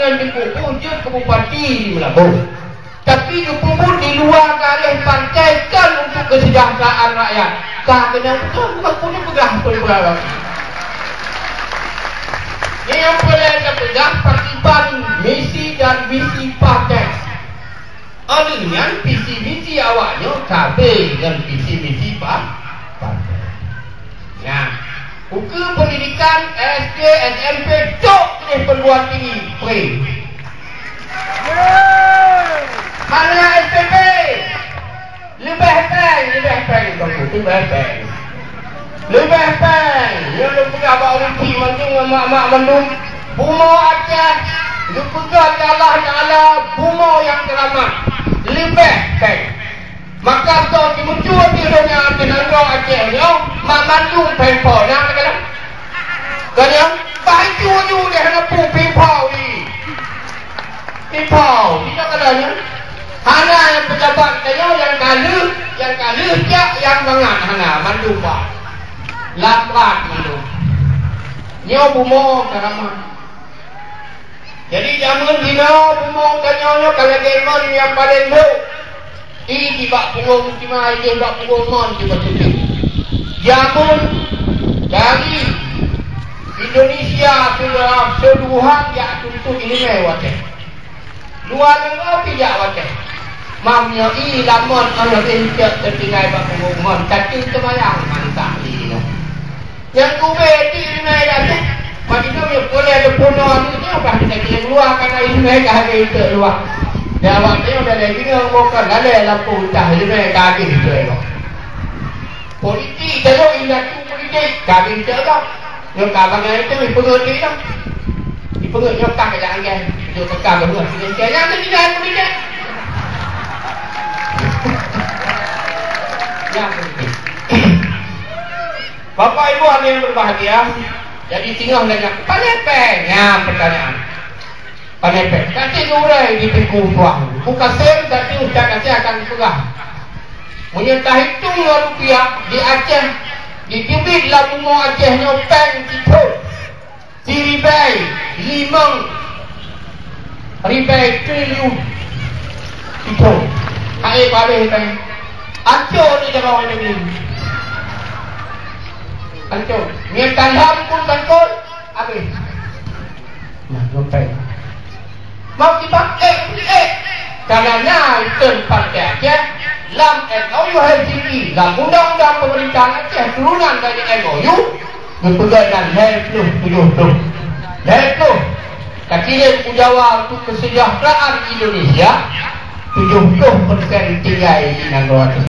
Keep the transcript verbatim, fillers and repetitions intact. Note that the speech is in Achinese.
Jeuet keu bupati di Meulaboh. Tapi geupeubuet di luwa garéh partai kon untuk kesejahteraan rakyat. Ka keunong beutôi, bukan peue peugah peue-peue. Nyang peureulée tapeugah pakriban misi dan visi partai. Óh lheueh nyan visi misi awaknyoe sabe ngon visi misi pa-, partai. Nah, ukeue pendidikan S D, S M P, cok keudeh perguruan tinggi, free. Hana S P P, leubeh péng, leubeh péng, Teungku, leubeh péng. Leubeh péng, nyoe lôn peugah bak ureueng chik mandum ngon mak-mak mandum. Bumoe Aceh geupeugah lé Allah Taala bumoe nyang keuramat. Leubeh péng. Maka soe jimuncul di donya di nanggroe Aceh nyoe, mak mandum péng po na lagée nyan. Kon nyan, bah itu aju deh hana pu péng po ni. Péng po, tidak ada nyan. Hana nyang pejabat tanyoe nyang ka lheueh, nyang ka lheueh jak nyang mangat hana, mandum bah. Lam brat mandum. Nyoe bumoe keuramat. Jadi jameun jinoe bumoe tanyoe nyoe ka lagée ngon nyang paleng brok. I di bak punggong muslimah, i di bak punggong mon di bak tutup. Jameun dari Indonesia sudah seluruhan jak tuntut ini mewateh. Luwa nanggroe pih jak watée. Mam nyoe i lamon aneuk inceuk teutinggai bak punggong mon, tapi teumayang mantah i nyoe. Nyang kube di rimai dak teuh. Padinoe nyoe peureulée teupunoe nyoe bah kita kieng luwa kana rimai ka habéh inceuk luwa. Dan awak nyoe dari bingung bukon lalée lampu tah rimai ka habéh inceuk luwa. Politik, jalok indatu politik, ka habéh inceuk luwa. Nyoe ka bangai itu dipeungeut di nyoe. Dipeungeut nyoe kah kajak anggai. Nyoe teuka beungoh. Nyoe kaya nyan teuh jinoe politik. Nyan politik. Bapak Ibu hadirin yang berbahagia, jadi singoh dan nyan, pane péng? Nyan pertanyaan. Pane péng? Kasih gurée di Teungku Tuan. Buka sem, tapi Ustaz Kasih akan peugah. Meunyoe tahitong ngon rupiah di Aceh, di teubiet lam bumoe Aceh nyoe péng sithon, siribée limong ribée triliun sithon. Hai paléh péng. Ancô di jaroe nyoe. Ancô. Ngieng tanham pun bangkot, habéh. Nah, nyoe péng. Mau sifat ék peuék. Karena na ikon Partai Aceh lam M O U Helsinki, lam undang-undang pemerintahan Aceh turunan dari M O U, geupeugah dan lhée ploh tujoh ploh. Lhée ploh. Takirém u Jawa untuk kesejahteraan Indonesia, tujoh ploh persen tinggai di nanggroe.